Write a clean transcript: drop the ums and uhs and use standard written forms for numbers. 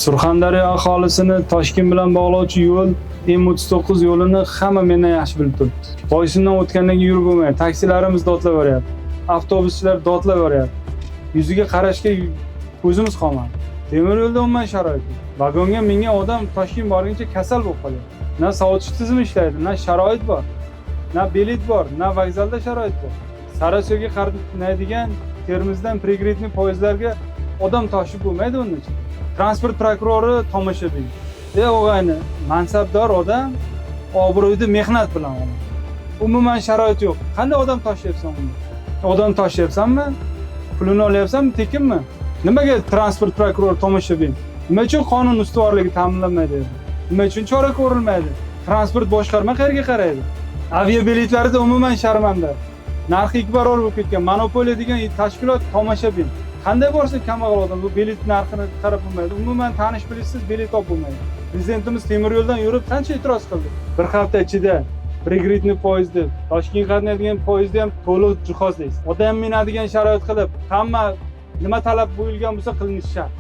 Surxondaryo aholisini Toshkent bilan bog'lovchi yo'l M39 yo'lini hamma mendan yaxshi bilib turibdi. Boysundan o'tgandan keyin yurib bo'lmaydi. Taksilarimiz dodlab yuboryapti. Avtobuschilar dodlab yuboryapti. Yuziga qarashga ko'zimiz qolmadi. Temir yo'lda umuman sharoit yo'q. Vagonga mingan odam Toshkent borguncha kasal bo'lib qolyapti. Na sovutish tizimi ishlaydi, na sharoit bor, na bilet bor, na vokzalda sharoit bor. Sariosiyoga qatnaydigan Termizdan пригородный poyezdlarga odam toshib bo'lmaydi unda. Transport prokurori tomoshabin. E og'ayni, mansabdor odam obro'yni mehnat bilan oladi. Umuman sharoit yo'q. Qanday odam toshyapsan unda? Odam toshyapsanmi? Pulini olyapsanmi, tekinmi? Nimaga transport prokurori tomoshabin? Nima uchun qonun ustuvorligi ta'minlanmaydi? Nima uchun chora ko'rilmaydi? Transport boshqarma qayerga qaraydi? Aviabiletlarda umuman sharmanda. Narxi 2 barobar bo'lib ketgan. Monopoliya degan tashkilot tomoshabin. Qanday borsa kambag'al odam bu bilet narxini qarab bo'lmaydi. Umuman tanish bilishsiz bilet olib bo'lmaydi. Prezidentimiz temir yo'ldan yurib qancha e'tiroz qildi. Bir hafta ichida пригородный poyezdni, Toshkentga qatnaydigan poyezdni ham to'liq jihozlaysiz. Odam minadigan sharoit qilib, hamma nima talab qo'yilgan bo'lsa qilinishi shart.